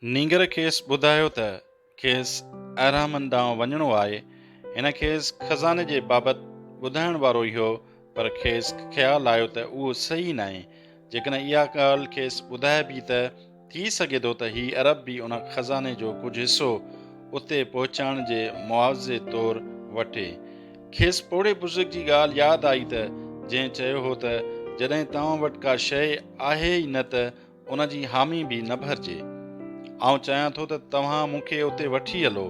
نينگر کيس ٻڌايو ته کيس اهرامن ڏانهن وڃڻو آهي. هن کيس خزاني جي بابت ٻڌائڻ وارو ئي هو پر کيس خيال آيو ته اهو صحيح ناهي. جيڪڏهن اها ڳالهه کيس ٻڌائبي ته ٿي سگهي ٿو ته هي عرب به ان خزاني جو ڪجهه حصو اتي پهچائڻ جي معاوضي طور وٺي. کيس پوڙهي بزرگ جي ڳالهه ياد آئي ته جنهن چيو هو ته جڏهن توهان وٽ ڪا شيء آهي ئي نه ته ان جي حامي به نه ڀرجي. آئون چاهيان ٿو ته توهان مون کي اتي وٺي هلو.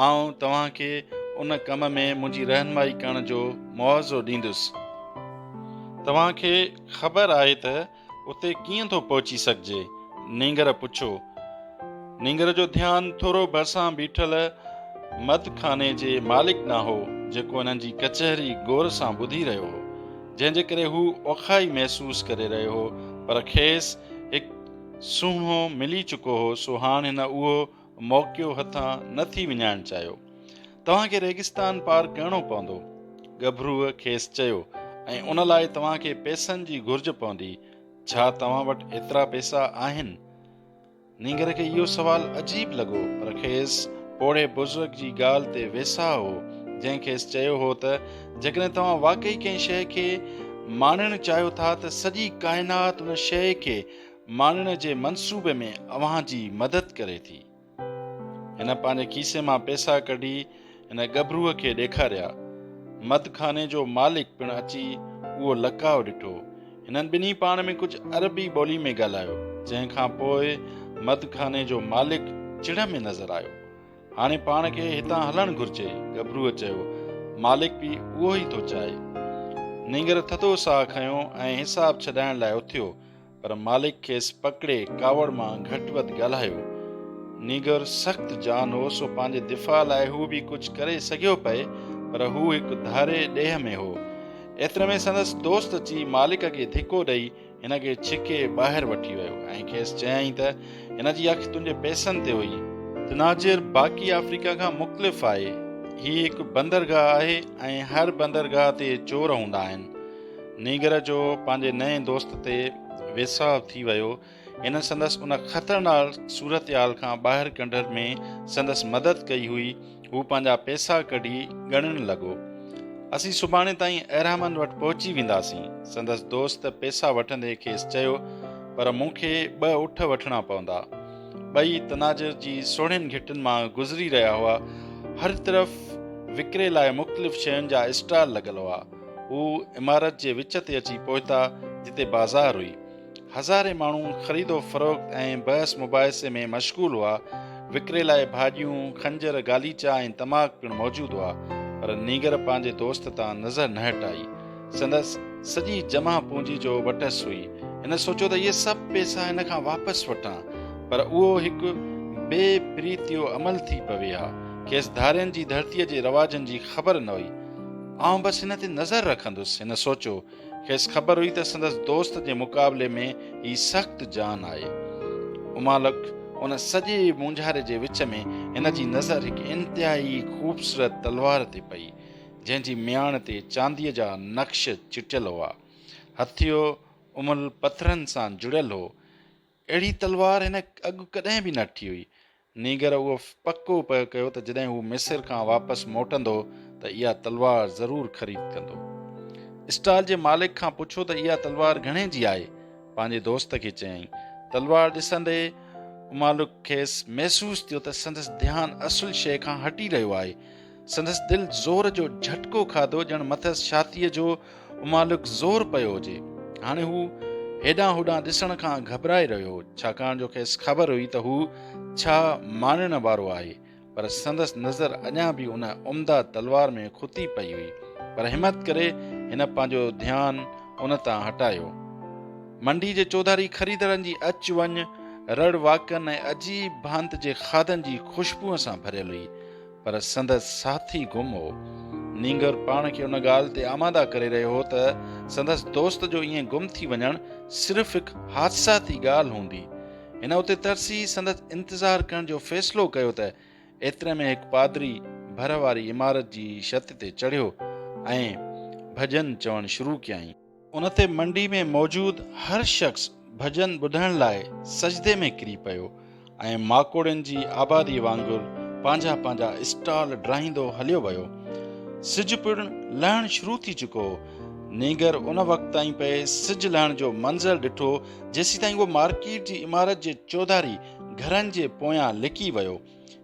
آئون توهان کي ان ڪم ۾ منهنجي رهنمائي ڪرڻ جو معاوضو ڏيندس. توهان کي خبر آهي ته اتي ڪيئن ٿو پهچي سگهجي؟ نينگر پڇيو. نينگر جو ڌيان ٿورو ڀرسان بيٺل مڌ خاني جي مالڪ ڏانهن هو، جيڪو انهن جي ڪچهري غور سان ٻڌي رهيو هو. جنهن جي ڪري هو اوکائي محسوس ڪري رهيو هو، پر کيس هڪ سهڻو ملي چڪو هو، سو هاڻ هن اهو موقعو هٿان نه ٿي وڃائڻ چاهيو. توهان کي ريگستان پار ڪرڻو پوندو. ڳڀروء کيس چيو، ۽ ان لاء توهان کي پئسن جي گهرج پوندي. ڇا توهان وٽ ايترا پئسا آهن؟ نينگر کي اهو سوال عجيب لڳو، پر کيس پوڙهي بزرگ جي ڳالهه تي ويساهه هو، جنهن کيس چيو هو ته جيڪڏهن توهان واقعي ڪنهن شيء کي ماڻڻ چاهيو ٿا ته سڄي ڪائنات ان شيء کي ماڻڻ جي منصوبي ۾ اوهان جي مدد ڪري ٿي. هن پنهنجي کيسي مان پئسا ڪڍي هن ڳڀروء کي ڏيکاريا. مڌ خاني جو مالڪ پڻ اچي اهو لقاء ڏٺو. هنن ٻنهي پاڻ ۾ ڪجهه عربي ٻولي ۾ ڳالهايو، جنهن کان پوء مڌ خاني جو مالڪ چڙ ۾ نظر آيو. هاڻي پاڻ کي هتان هلڻ گهرجي، ڳڀروء چيو. مالڪ به اهو ئي ٿو چاهي. نينگر ٿڌو ساهه کنيو ۽ حساب ڇڏائڻ لاء اٿيو. پر مالڪ کيس پڪڙي ڪاوڙ مان گهٽ وڌ ڳالهايو. نينگر سخت جان هو سو پنهنجي دفاع لاء هو به ڪجهه ڪري سگهيو پئي پر هو هڪ ڌاري ڏيهه ۾ هو. ايتري ۾ سندس دوست اچي مالڪ کي ڌڪو ڏئي هن کي ڇڪي ٻاهر وٺي ويو ۽ کيس چيائين ته هن جي اک تنهنجي پئسن تي هئي. تناجر باقي آفريڪا کان مختلف آهي. هي هڪ بندرگاهه آهي ۽ هر بندرگاهه تي چور هوندا آهن. نينگر جو پنهنجي نئين دوست تي ويساهه ٿي ويو. هن سندس ان خطرناڪ صورتحال کان ٻاهر ڪڍڻ ۾ سندس مدد ڪئي هئي. هو پنهنجا پئسا ڪڍي ڳڻڻ لڳو. اسين سڀاڻي تائين اهرامن وٽ پهچي وينداسين. سندس دوست پئسا وٺندي کيس چيو، پر مون کي ٻه اٺ وٺڻا پوندا. ٻئي تناجر جي سوڙهين گهٽين مان گذري رهيا هئا. هر طرف وڪري لاء مختلف شين جا اسٽال لڳل هئا. هو عمارت جي وچ تي اچي پهتا جتي بازار هئي. هزارين ماڻهو خريد و فروخت ۽ بحث مباحثي ۾ مشغول هئا. وڪري لاء ڀاڄيون، خنجر، غاليچا ۽ تماڪ پڻ موجود هئا. پر نينگر پنهنجي دوست تان نظر نه هٽائي. سندس سڄي جمع پونجي جو وٽس هئي. هن سوچيو ته اهي سڀ پئسا هن کان واپس وٺان، پر اهو هڪ بي پريتيو عمل ٿي پوي ها. کيس ڌارين جي ڌرتيء جي رواجن جي خبر نه هئي. آئون بس هن تي نظر رکندس، هن سوچيو. کيس خبر هئي ته سندس دوست جي مقابلي ۾ هي سخت جان آهي. امالڪ ان سڄي مونجهاري جي وچ ۾ هن جي نظر هڪ انتهائي خوبصورت تلوار تي پئي، جنهن جي مياڻ تي چانديء جا نقش چٽيل هئا. هٿيو املهه پٿرن سان جڙيل هو. اهڙي تلوار هن اڳ ڪڏهن به نه ڏٺي هئي. نينگر اهو پڪو پهه ڪيو ته جڏهن هو مصر کان واپس موٽندو ته اها تلوار ضرور خريد ڪندو. اسٽال جي مالڪ کان پڇيو ته اها تلوار گهڻي جي آهي؟ پنهنجي دوست کي چيائين. تلوار ڏسندي امالڪ کيس محسوس ٿيو ته سندس ڌيان اصل شيء کان هٽي رهيو آهي. سندس دل زور جو جهٽڪو کاڌو ڄڻ مٿس ڇاتيء جو امالڪ زور پيو هجي. هاڻي هو هيڏانهن هوڏانهن ڏسڻ کان گهٻرائي رهيو هو، ڇاڪاڻ جو کيس خبر هئي ته هو ڇا ماڻڻ وارو آهي، پر سندس نظر اڃا به ان عمده تلوار ۾ کتي پئي هئي. پر همت ڪري هن پنهنجو ڌيان ان تان هٽايو. منڊي جي چوڌاري خريدارن جي اچ وڃ، رڙ واڪن ۽ عجيب ڀانت جي کاڌن جي خوشبوء سان ڀريل هئي. پر سندس ساٿي گم هو. نينگر پاڻ کي ان ڳالهه تي آماده ڪري رهيو هو ته سندس دوست جو ائين گم ٿي وڃڻ صرف هڪ حادثاتي ڳالهه هوندي. هن اتي ترسي سندس انتظار ڪرڻ جو فيصلو ڪيو ته ايتري ۾ هڪ پادري ڀر واري عمارت جي ڇت تي چڙهيو ۽ ڀڄن چوڻ شروع ڪيائين. ان تي منڊي ۾ موجود هر شخص ڀڄن ٻڌڻ لاء سجدي ۾ ڪري پيو ۽ ماڪوڙين جي آبادي وانگر پنهنجا پنهنجا اسٽال ڊاهيندو هليو ويو. سج پڻ لهڻ شروع ٿي چڪو هو. نينگر ان وقت تائين پئي سج لهڻ جو منظر ڏٺو جيسيتائين اهو مارڪيٽ جي عمارت جي چوڌاري گهرن جي پويان لڪي ويو.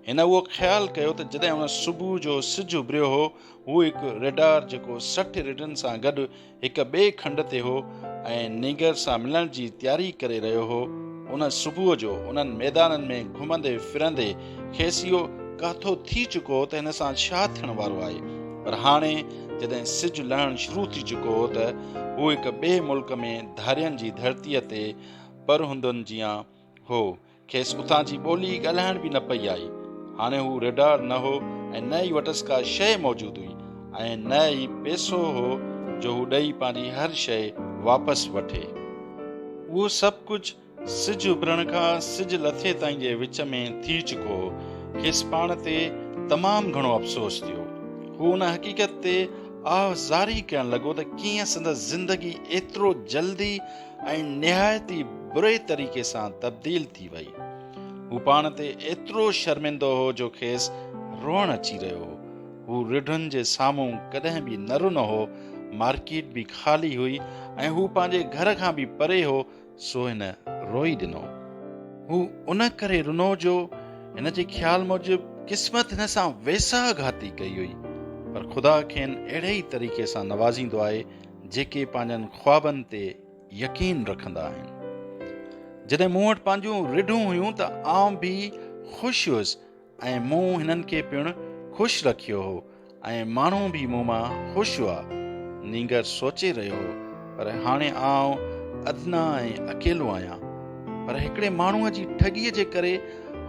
هن اهو خيال ڪيو ته جڏهن ان صبح جو سج اڀريو هو، هو هڪ ريڊار جيڪو 60 رڍن سان گڏ هڪ ٻئي کنڊ تي هو ۽ نينگر سان ملڻ جي تياري ڪري رهيو هو. ان صبح جو انهن ميدانن ۾ گهمندي ڦرندي کيس اهو ڪاٿو ٿي چڪو هو ته هن سان ڇا ٿيڻ وارو آهي. پر هاڻي جڏهن سج لهڻ شروع ٿي چڪو هو ته هو هڪ ٻئي ملڪ ۾ ڌارين جي ڌرتيء تي پرهندن جيان هو. کيس اتان جي ٻولي ڳالهائڻ به نه پئي آئي. هاڻي هو ريڊار نه هو ۽ نه ئي وٽس ڪا شيء موجود هئي ۽ نه ئي پئسو هو جو هو ڏئي پنهنجي هر شيء واپس وٺي. اهو سڀ ڪجهه سج اڀرڻ کان سج لٿي تائين جي وچ ۾ ٿي چڪو هو. کيس پاڻ تي تمام گهڻو افسوس ٿيو. هو ان حقيقت تي آه زاري ڪرڻ لڳو ته ڪيئن سندس زندگي ايترو جلدي ۽ نهايت ئي بري طريقي سان تبديل ٿي وئي. هو پاڻ تي ايترو شرمندو هو جو کيس روئڻ اچي رهيو هو. هو رڍن جي سامهون ڪڏهن به نه رنو هو. مارڪيٽ به خالي هئي ۽ هو پنهنجي گهر کان به پري هو سو هن روئي ڏنو. هو ان ڪري رنو جو هن جي خيال موجب قسمت هن سان ويساهه گهاتي ڪئي هئي. پر خدا کين اهڙي ئي طريقي سان نوازيندو آهي جيڪي پنهنجن خوابن تي يقين رکندا آهن. جڏهن مون وٽ پنهنجون رڍون هيون ته آئون به خوش هيس ۽ مون هنن کي پڻ خوش رکيو هو ۽ ماڻهو به مون مان خوش هئا. نينگر سوچي رهيو هو، پر هاڻي آئون ادنيٰ ۽ اڪيلو آهيان. پر هڪڙي ماڻهوء جي ٺڳيء جي ڪري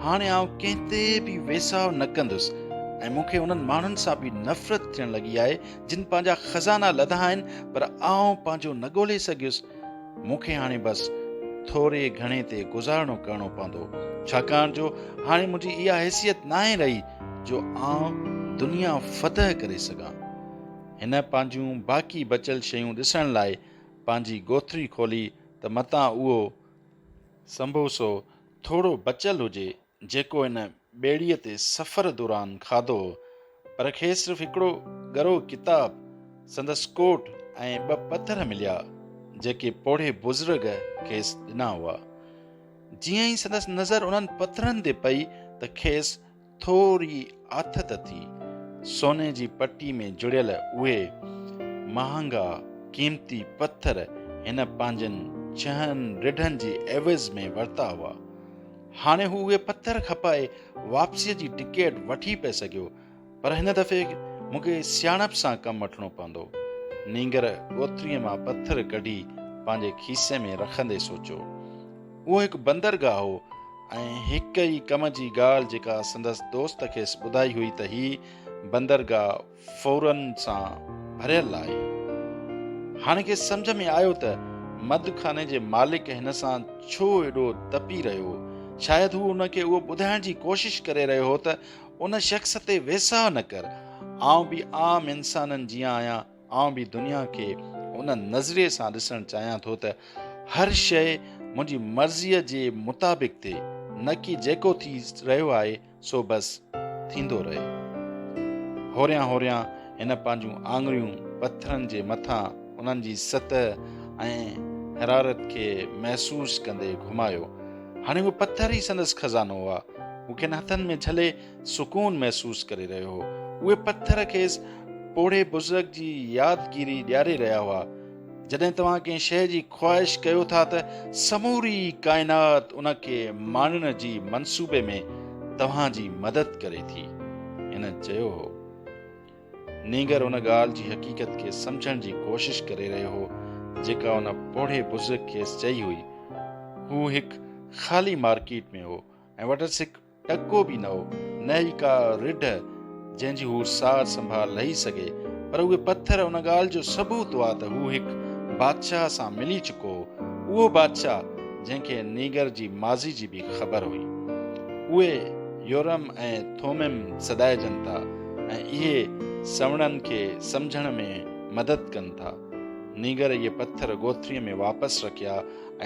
هاڻي آئون ڪنهن تي به ويساهه نه ڪندس ۽ مون کي انهن ماڻهن سان به نفرت ٿيڻ لڳي آهي جن پنهنجا خزانا لڌا آهن پر آئون پنهنجو نه ڳولي سگهيس. مون کي هاڻي بس ٿوري گهڻي تي گذارڻو ڪرڻو پوندو، ڇاڪاڻ جو هاڻي منهنجي اها حيثيت ناهي رهي جو آئون دنيا فتح ڪري سگهان. هن پنهنجون باقي بچيل شيون ڏسڻ لاء پنهنجي ڳوٿري کولي ته متان اهو سنبوسو ٿورو بچيل هجي جيڪو هن ٻيڙيء تي سفر دوران کاڌو هو، پر کيس صرف هڪڙو ڳرو ڪتاب، سندس ڪوٽ ۽ ٻه پٿر مليا، جيڪي پوڙهي بزرگ کيس ڏنا هئا. جيئن ئي سندس نظر انهن پٿرن تي پئي ته کيس ٿوري آٿت ٿي. سوني جي پٽي ۾ جڙيل اهي مهانگا قيمتي پٿر هن پنهنجن ڇهن رڍن جي عيوض ۾ ورتا هئا. هاڻي هو اهي پٿر کپائي واپسيء جي ٽڪيٽ وٺي پئي سگهيو، پر هن دفعي مون کي سياڻپ سان ڪم وٺڻو پوندو. نينگر ڳوٿريء مان پٿر ڪڍي پنهنجي کيسي ۾ رکندي سوچيو. اهو هڪ بندرگاهه هو ۽ هڪ ئي ڪم جي ڳالهه جيڪا سندس دوست کيس ٻڌائي هئي ته هي بندرگاهه ڦورن سان ڀريل آهي. هاڻي کيس سمجهه ۾ آيو ته مڌ خاني جي مالڪ هن سان ڇو ايڏو تپي رهيو هو. شايد هو ان کي اهو ٻڌائڻ جي ڪوشش ڪري رهيو هو ته ان شخص تي ويساهه نه ڪر. آئون به عام انسانن جيان آهيان. آئون به دنيا کي ان نظريي سان ڏسڻ چاهيان ٿو ته هر شيء منهنجي مرضيء جي مطابق ٿئي، نه ڪي جيڪو ٿي رهيو آهي سو بس ٿيندو رهي. هوريان هوريان هن پنهنجون آڱريون پٿرن جي مٿان انهن جي سطح ۽ حرارت کي محسوس ڪندي گهمايو. هاڻي اهي پٿر ئي سندس خزانو هئا. هو کين هٿن ۾ جهلي سڪون محسوس ڪري رهيو هو. اهي پٿر کيس پوڙهي بزرگ جي يادگيري ڏياري رهيا هئا. جڏهن توهان ڪنهن شيء جي خواهش ڪيو ٿا ته سموري ڪائنات ان کي ماڻڻ جي منصوبي ۾ توهان جي مدد ڪري ٿي. هن چيو هو. نينگر ان ڳالهه جي حقيقت کي سمجهڻ جي ڪوشش ڪري رهيو هو جيڪا ان پوڙهي بزرگ کيس چئي هئي. هو هڪ خالي مارڪيٽ ۾ هو ۽ وٽس هڪ ٽڪو به نه هو، نه ئي ڪا رڍ جنهن جي هو سار سنڀال لهي سگهي، پر اهي پٿر ان ڳالهه جو ثبوت هئا ته هو هڪ بادشاهه سان ملي چڪو هو، اهو بادشاهه جنهن کي نينگر جي ماضي جي به خبر هئي. اهي يورم ۽ ٿومم سڏائجن ٿا ۽ اهي سوڻن کي سمجهڻ ۾ مدد ڪن ٿا. نينگر اهي پٿر ڳوٿريء ۾ واپس رکيا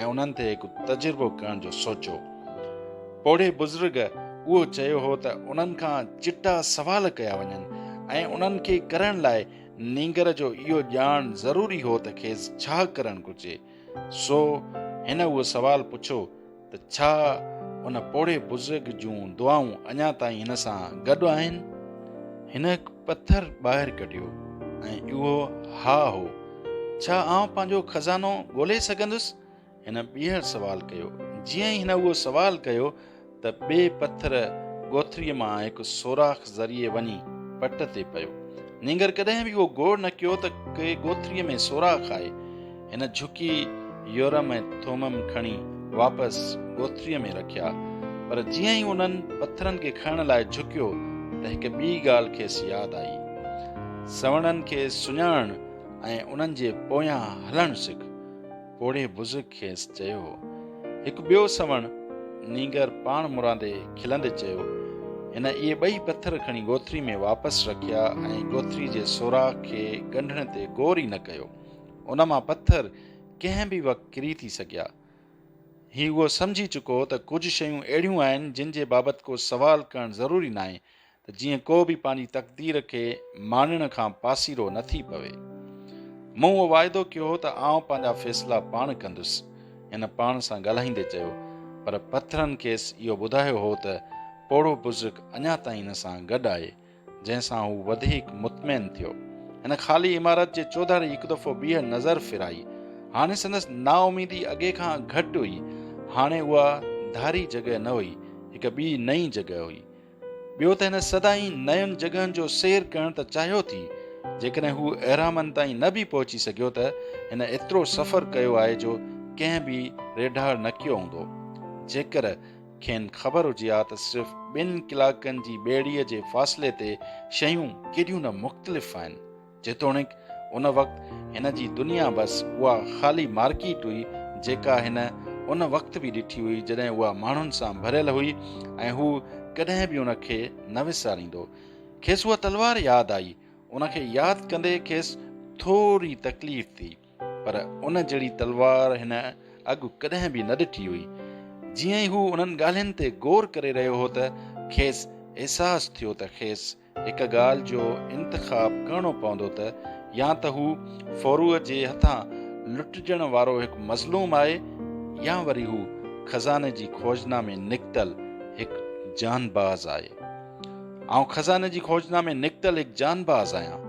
۽ انهن تي هڪ تجربو ڪرڻ جو سوچيو. پوڙهي بزرگ اهو چيو هو ته انهن کان چٽا سوال ڪيا وڃن ۽ انهن کي ڪرڻ لاء نينگر جو اهو ڄاڻڻ ضروري هو ته کيس ڇا ڪرڻ گهرجي. سو هن اهو سوال پڇيو ته ڇا ان پوڙهي بزرگ جون دعائون اڃا تائين هن سان گڏ آهن؟ هن هڪ پٿر ٻاهر ڪڍيو ۽ اهو ها هو. ڇا آئون پنهنجو خزانو ڳولي سگهندس؟ هن ٻيهر سوال ڪيو. جيئن ئي هن اهو سوال ڪيو ته ٻئي پٿر ڳوٿريء مان هڪ سوراخ ذريعي وڃي پٽ تي پيو. نينگر ڪڏهن به اهو غور نه ڪيو ته ڪي ڳوٿريء ۾ سوراخ آهي. هن جهڪي يورم ۽ ٿومم کڻي واپس ڳوٿريء ۾ رکيا. پر جيئن ئي انهن پٿرن کي کڻڻ لاء جهڪيو ته هڪ ٻي ڳالهه کيس ياد آئي. سوڻن کي سڃاڻڻ ۽ انهن جي پويان هلڻ سک. پوڙهي بزرگ کيس چيو. هڪ ٻيو سوڻ نينگر پاڻ مرادي کلندي چيو. هن اهي ٻئي پٿر کڻي ڳوٿري ۾ واپس رکيا ۽ ڳوٿري جي سوراخ کي ڳنڍڻ تي غور ئي نه ڪيو. ان مان پٿر ڪنهن به وقت ڪري ٿي سگهيا. هي اهو سمجهي چڪو هو ته ڪجهه شيون اهڙيون آهن جن جي بابت ڪو سوال ڪرڻ ضروري ناهي ته جيئن ڪو به پنهنجي تقدير کي ماڻڻ کان پاسيرو نه ٿي پوي. مون اهو واعدو ڪيو هو ته آئون پنهنجا فيصلا پاڻ ڪندس، هن پاڻ سان ڳالهائيندي چيو، پر پٿرن کيس اهو ٻڌايو هو ته پوڙهو بزرگ اڃا تائين هن سان گڏ آهي، جنهن سان هو وڌيڪ مطمئن ٿيو. هن خالي عمارت جي چوڌاري هڪ دفعو ٻيهر نظر ڦيرائي. هاڻي سندس نااميدي اڳي کان گهٽ هئي. هاڻي اها ڌاري جڳهه نه هئي، هڪ ٻي نئين جڳهه هئي. ٻيو ته هن سدائين نين جڳهن جو سير ڪرڻ ته چاهيو ٿي. جيڪڏهن هو اهرامن تائين نه به پهچي سگهيو ته هن ايترو سفر ڪيو آهي جو ڪنهن به ريڍار نه ڪيو هوندو. جيڪر کين خبر هجي ها ته صرف ٻن ڪلاڪن جي ٻيڙيء جي فاصلي تي شيون ڪيڏيون نه مختلف آهن. جيتوڻيڪ ان وقت هن جي دنيا بس اها خالي مارڪيٽ هئي جيڪا هن ان وقت به ڏٺي هئي جڏهن اها ماڻهن سان ڀريل هئي ۽ هو ڪڏهن به ان کي نه وساريندو. کيس اها تلوار ياد آئي. ان کي ياد ڪندي کيس ٿوري تڪليف ٿي پر ان جهڙي تلوار هن اڳ ڪڏهن به نه ڏٺي هئي. جيئن ئي هو انهن ڳالهين تي غور ڪري رهيو هو ته کيس احساس ٿيو ته کيس هڪ ڳالهه جو انتخاب ڪرڻو پوندو ته يا ته هو ڦوروء جي هٿان لٽجڻ وارو هڪ مظلوم آهي يا وري هو خزاني جي کوجنا ۾ نڪتل هڪ جانباز آهي. آئون خزاني جي کوجنا ۾ نڪتل هڪ جانباز آهيان.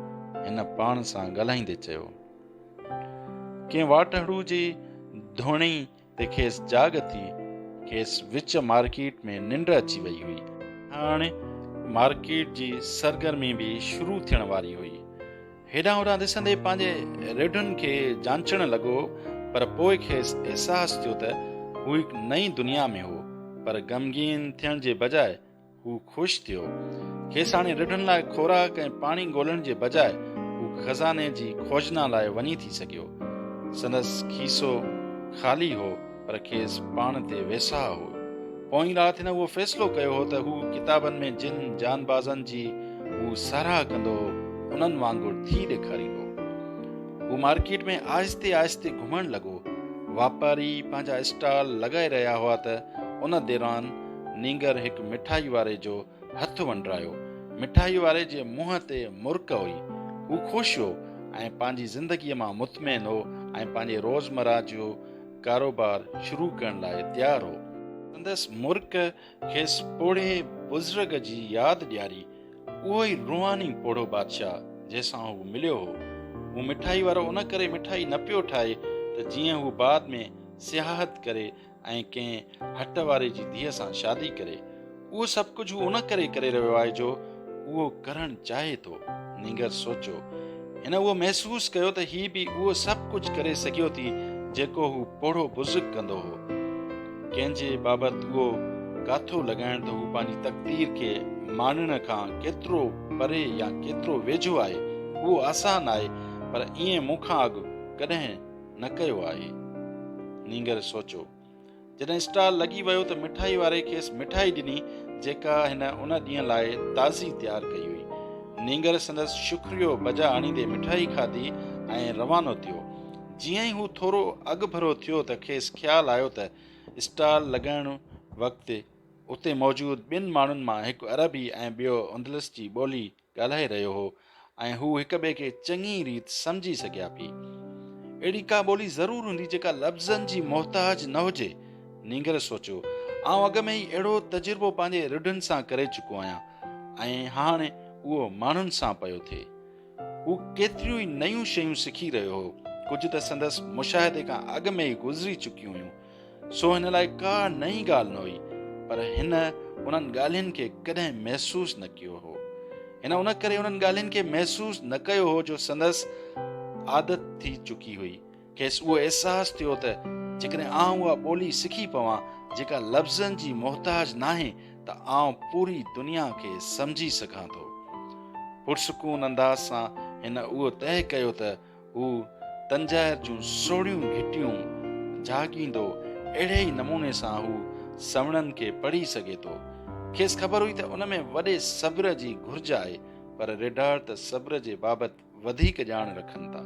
هن پاڻ سان ڳالهائيندي چيو. ڪنهن واٽهڙو جي ڌوڻي تي کيس جاڳ ٿي، کيس وچ مارڪيٽ ۾ ننڊ اچي وئي هئي. هاڻي مارڪيٽ جي سرگرمي به شروع ٿيڻ واري هئي. هيڏانهن هوڏانهن ڏسندي پنهنجي ريڍن کي جانچڻ لڳو، پر پوء کيس احساس ٿيو ته هو هڪ نئين دنيا ۾ هو، پر غمگين ٿيڻ جي بجاء هو خوش ٿيو. کيس هاڻي رڍن لاء خوراڪ ۽ پاڻي ڳولڻ جي بجاء هو خزاني جي کوجنا لاء وڃي ٿي سگهيو. سندس کيسو خالي هو پر کيس پاڻ تي ويساهه هو. پوئين رات هن اهو فيصلو ڪيو هو ته هو ڪتابن ۾ جن جانبازن جي هو ساراهه ڪندو هو انهن وانگر ٿي ڏيکاريندو. هو مارڪيٽ ۾ آهستي آهستي گهمڻ لڳو. واپاري پنهنجا اسٽال لڳائي رهيا هئا ته ان دوران نينگر هڪ مٺائي واري جو هٿ ونڊرايو. مٺائي واري جي منهن تي مرڪ هئي. هو خوش هو ۽ پنهنجي زندگيء مان مطمئن هو ۽ پنهنجي روزمره جو ڪاروبار شروع ڪرڻ لاء تيار هو. سندس مرڪ کيس پوڙهي بزرگ جي ياد ڏياري. اهو ئي روحاني پوڙهو بادشاهه جنهن سان هو مليو هو. هو مٺائي وارو ان ڪري مٺائي نه پيو ٺاهي ته جيئن هو بعد ۾ سياحت ڪري ۽ ڪنهن هٽ واري جي ڌيء سان شادي ڪري. اهو سڀ ڪجهه هو ان ڪري ڪري رهيو آهي جو اهو ڪرڻ چاهي ٿو. نينگر سوچيو. هن اهو محسوس ڪيو ته هي به اهو سڀ ڪجهه ڪري سگهيو ٿي جيڪو هو پوڙهو بزرگ ڪندو هو. ڪنهن جي بابت اهو ڪاٿو لڳائڻ ته هو پنهنجي تقدير کي ماڻڻ کان ڪيترو پري يا ڪيترو ويجهو آهي، اهو آسان آهي پر ائين مون کان اڳ ڪڏهن نه ڪيو آهي. نينگر سوچيو. جڏهن اسٽال لڳي ويو ته مٺائي واري کيس مٺائي ڏني جيڪا هن ان ڏينهن لاء تازي تيار ڪئي هئي. نينگر سندس شڪريو بجا آڻيندي مٺائي کاڌي ۽ روانو ٿيو. جيئن ئي هو ٿورو اڳڀرو ٿيو ته کيس خيال آيو ته اسٽال لڳائڻ وقت اتي موجود ٻن ماڻهن مان هڪ عربي ۽ ٻيو اندلس جي ٻولي ڳالهائي رهيو هو ۽ هو هڪٻئي کي چڱي ريت سمجهي سگهيا پئي. اهڙي ڪا ٻولي ضرور هوندي جيڪا لفظن جي محتاج نه هجي. نينگر سوچيو، آئون اڳ ۾ ئي اهڙو تجربو پنهنجي رڍن سان ڪري چڪو آهيان ۽ هاڻ اهو ماڻهن سان پيو ٿئي. هو ڪيتريون ئي نيون شيون سکي رهيو هو. ڪجهه ته سندس مشاهدي کان اڳ ۾ ئي گذري چڪيون هيون. سو هن لاء ڪا نئين ڳالهه نه هئي، پر هن انهن ڳالهين کي ڪڏهن محسوس نه ڪيو هو. هن ان ڪري انهن ڳالهين کي محسوس نه ڪيو هو جو سندس عادت ٿي چڪي هئي. کيس اهو احساس ٿيو ته جيڪڏهن آئون اها ٻولي سکي پوان جيڪا لفظن جي محتاج ناهي ته آئون پوري دنيا کي سمجهي سگهان ٿو. پرسڪون انداز سان هن اهو طئه ڪيو ته هو تنجائر جون سوڙهيون گهٽيون جهاڳيندو اهڙي ئي نموني سان هو سوڻن کي پڙهي سگهي ٿو. کيس خبر هئي ته ان ۾ وڏي صبر جي گهرج آهي پر ريڍار ته صبر جي بابت وڌيڪ ڄاڻ رکن ٿا.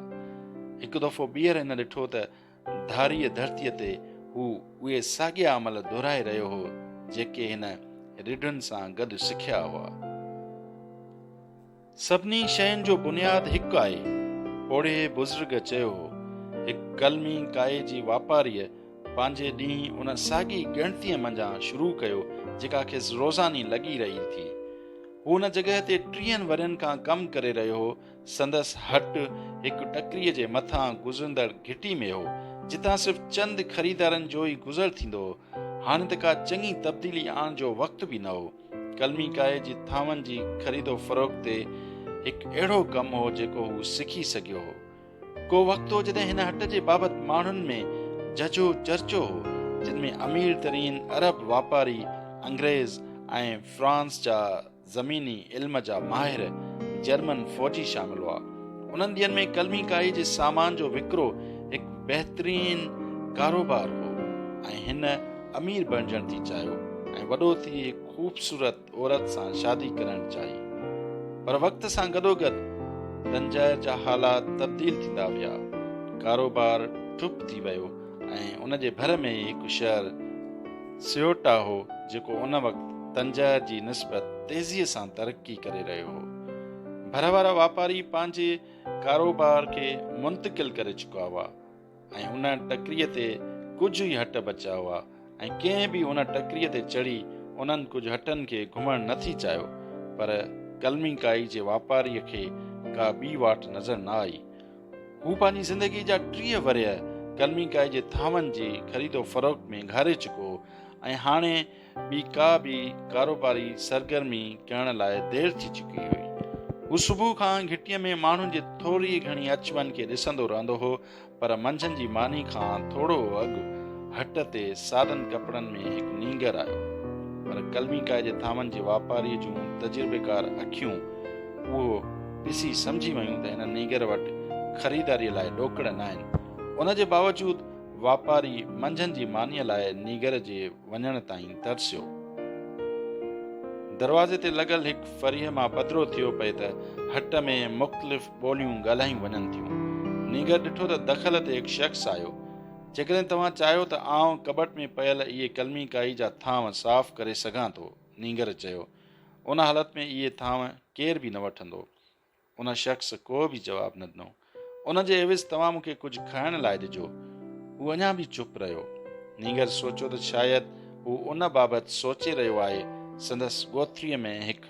هڪ دفعو ٻيهر هن ڏٺو ته ڌاريء ڌرتيء تي هو اهي ساڳيا عمل دهرائي رهيو هو جيڪي هن رڍن سان گڏ سکيا هئا. سڀني شين جو بنياد هڪ آهي، پوڙهي بزرگ چيو هو. هڪ قلمي ڪائي جي واپاريء پنهنجي ڏينهن ان ساڳي ڳڻتيء منجهان شروع ڪيو جيڪا کيس روزاني لڳي رهي ٿي. هو ان جڳهه تي ٽيهن ورهين کان ڪم ڪري رهيو هو. سندس هٽ هڪ ٽڪريء جي مٿان گذرندڙ گهٽي ۾ هو، جتان صرف چند خريدارن جو ئي گذر ٿيندو هو. هاڻي ته ڪا چڱي تبديلي آڻڻ جو وقت به نه هو. قلمي ڪائي جي ٿانون جي خريد و فروخت تي هڪ اهڙو ڪم هو جيڪو هو سکي سگهيو هو. ڪو وقت هو جڏهن هن هٽ جي بابت ماڻهن ۾ جهجهو چرچو هو، جن ۾ امير ترين عرب واپاري، انگريز ۽ فرانس جا زميني علم جا ماهر جرمن فوجي شامل هئا. انهن ڏينهن ۾ قلمي ڪائي جي سامان جو وڪرو هڪ بهترين ڪاروبار هو ۽ هن امير بڻجڻ ٿي چاهيو ۽ وڏو ٿي هڪ خوبصورت عورت سان شادي ڪرڻ چاهي. پر وقت سان گڏوگڏ تنجائر جا حالات تبديل ٿيندا ويا. ڪاروبار ٺپ ٿي ويو ۽ ان جي ڀر ۾ ئي هڪ شهر سيوٽا هو جيڪو ان وقت تنجائر جي نسبت تيزيء سان ترقي ڪري رهيو هو. ڀر وارا واپاري پنهنجي ڪاروبار کي منتقل ڪري چڪا هئا ۽ ان ٽڪريء تي ڪجهه ئي هٽ بچيا هئا ۽ ڪنهن به ان ٽڪريء تي چڙهي انهن ڪجهه هٽن کي گهمڻ نه ٿي چاهيو پر قلمي ڪائي جي واپاريء کي ڪا ٻي واٽ نظر نه آئي. هو پنهنجي زندگيء جا 30 ورهيه قلمي ڪائي جي ٿانون جي خريد و فروخت ۾ گهاري چڪو هو ۽ هاڻي ٻي ڪا به ڪاروباري سرگرمي ڪرڻ لاء دير ٿي چڪي هئي. هو صبح کان گهٽيء ۾ ماڻهن جي ٿوري گهڻي اچ وڃ کي ڏسندو رهندو هو پر منجهند جي ماني کان ٿورو اڳ هٽ تي سادن ڪپڙن ۾ هڪ نينگر آيو. پر قلمي ڪائي جي ٿانون جي واپاريء جون تجربيڪار اکيون اهو ڏسي سمجهي ويون ته هن نينگر وٽ خريداريء لاء ڏوڪڙ ناهن. ان جي باوجود واپاري منجهند جي مانيء لاء نينگر جي وڃڻ تائين ترسيو. دروازي تي لڳل هڪ فريء مان پڌرو ٿيو پئي ته هٽ ۾ مختلف ٻوليون ڳالهايون وڃن ٿيون. نينگر ڏٺو ته دخل تي هڪ شخص آيو. جيڪڏهن توهان چاهيو ته آئون ڪٻٽ ۾ پيل اهي قلمي ڪائي جا ٿانو صاف ڪري سگهان ٿو. نينگر چيو. ان حالت ۾ اهي ٿانو ڪير به نه وٺندو. ان شخص ڪو به جواب نه ڏنو. ان جي عيوض توهان مون کي ڪجهه کائڻ لاء ڏجو. هو اڃا به چپ رهيو. نينگر سوچيو ته شايد هو ان بابت سوچي رهيو آهي. سندس ڳوٿريء ۾ هڪ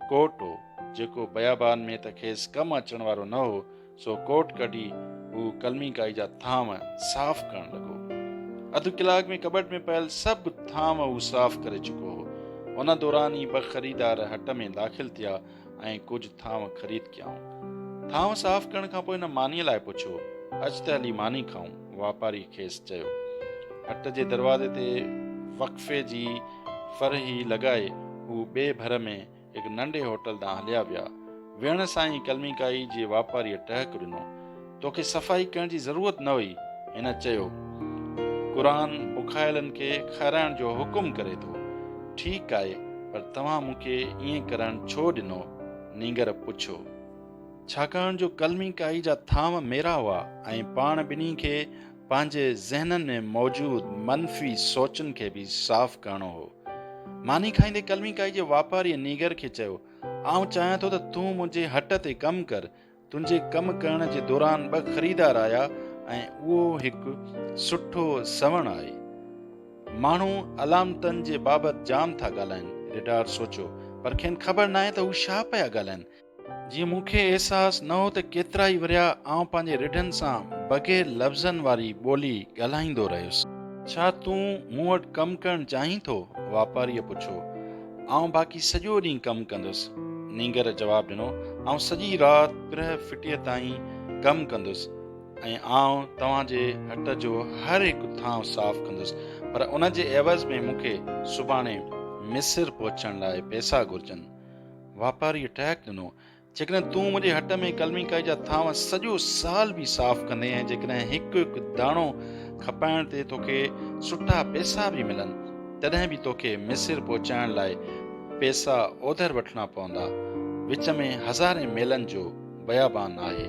ڪوٽ هو، جيڪو بيابان ۾ ته کيس ڪم اچڻ وارو نه هو، سو ڪوٽ ڪڍي هو قلمي ڪائي جا ٿانو صاف ڪرڻ لڳو. اڌ ڪلاڪ ۾ ڪٻٽ ۾ پيل سڀ ٿانو هو صاف ڪري چڪو هو. ان دوران ئي ٻه خريدار هٽ ۾ داخل ٿيا. ۽ ڪجهه ٿانو خريد ڪيائون. ٿانو صاف ڪرڻ کان پوء هن مانيء لاء پڇيو. اچ ته هلي ماني کائون. واپاري کيس چيو. هٽ جي دروازي تي وقفي جي فرحي لڳائي هو ٻئي ڀر ۾ هڪ ننڍي هوٽل ڏانهن هليا ويا. ويهڻ سان ئي قلمي ڪائي جي واپاريء ٽهڪ ڏنو. توکي صفائي ڪرڻ جي ضرورت نه هئي. هن چيو. قرآن بکايلن کي کارائڻ جو حڪم ڪري ٿو. ٺيڪ آهي، پر توهان مون کي ائين ڪرڻ ڇو ڏنو؟ نينگر پڇيو. ڇاڪاڻ جو قلمي ڪائي جا ٿانو ميرا هئا ۽ پاڻ ٻنهي کي پنهنجي ذهنن ۾ موجود منفي سوچن کي به صاف ڪرڻو هو. ماني کائيندي ڪلمي ڪائي جي واپاريء نينگر کي چيو، آئون چاهيان ٿو ته تون منهنجي هٽ تي ڪم ڪر. تنهنجي ڪم ڪرڻ جي دوران ٻه خريدار آيا ۽ اهو هڪ سٺو سوڻ آهي. ماڻهو علامتن جي بابت جام ٿا ڳالهائين، ريڍار سوچيو، پر کين خبر ناهي ته هو ڇا پيا ڳالهائين. جيئن مون کي احساس نه هو ته ڪيترائي ورهيا آئون پنهنجي رڍن سان بغير لفظن واري ٻولي ڳالهائيندو رهيس. ڇا تون مون وٽ ڪم ڪرڻ چاهين ٿو؟ واپاريء پڇيو. آئون باقي سڄو ڏينهن ڪم ڪندس. نينگر جواب ڏنو. آئون سڄي رات پرهه ڦٽيء تائين ڪم ڪندس ۽ آئون توهان جي هٽ جو هر هڪ ٿانء صاف ڪندس، پر ان جي عيوض ۾ مون کي سڀاڻي مصر پهچڻ لاء پئسا گهرجن. واپاريء ٽهڪ ڏنو، جيڪڏهن تون منهنجي هٽ ۾ ڪلمي ڪائي جا ٿانو سڄو سال به صاف ڪندين ۽ جيڪڏهن هڪ هڪ داڻو کپائڻ تي توکي سٺا پئسا به ملن، تڏهن به توکي مصر پهچائڻ لاء پئسا اوڌر وٺڻا پوندا. وچ ۾ هزارين ميلن جو بيابان آهي.